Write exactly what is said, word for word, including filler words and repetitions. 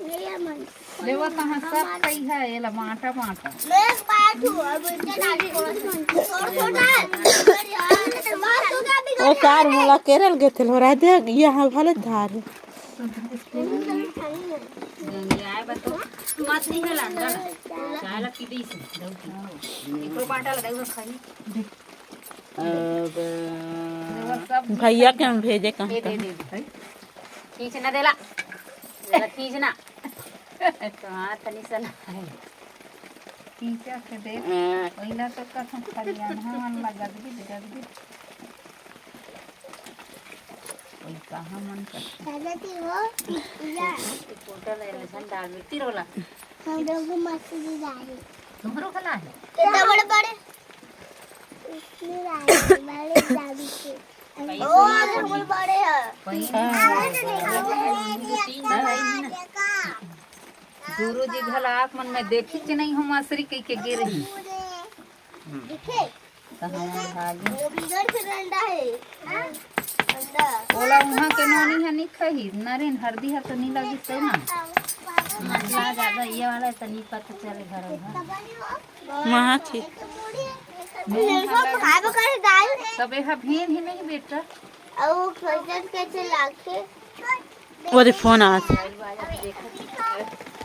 लेवा तहाँ सब खई है, एला बांटा बांटा। ओकार मोला केरल गेथे लोरा दे, यहाँ भले धार हे। गंगियाए बा तो मत नहीं है लंदन। चाय ला पी दे इसे, दऊ पी। एकरो बांटा ला दऊ खाई। भैया के हम भेजे कहाँ? दे दे दे। खींच ना देला। देला खींच ना। तो हाथ नहीं सला है। खींचा के दे। पहिला तो कथम खलियान हमन ला गदगी गदगी। कोई कहाँ मन कर। दादा ती हो। या। पोटल है, रसन दाल में तिर होला। हम लोग मछली जाए। तुम्हारो खला है। कितना बड़े बड़े। इतनी लाए, बड़े दादी के। ओ, बिल्कुल बड़े हैं। गुरु जी घला आप मन में देखी के नहीं हो मसरी कह के गिर ही। दिखे? तो हम भागी। वो बिगड़ के डंडा है। डंडा। ओला उहाँ के नोनी है नहीं खही। नरेन हरदी हर तो नहीं लगी तो ना। मसला ज्यादा ये वाला है तो नहीं पता चले घर में। महा थी। तबे हा भेन ही नहीं बेटा। ओदे फोन आत।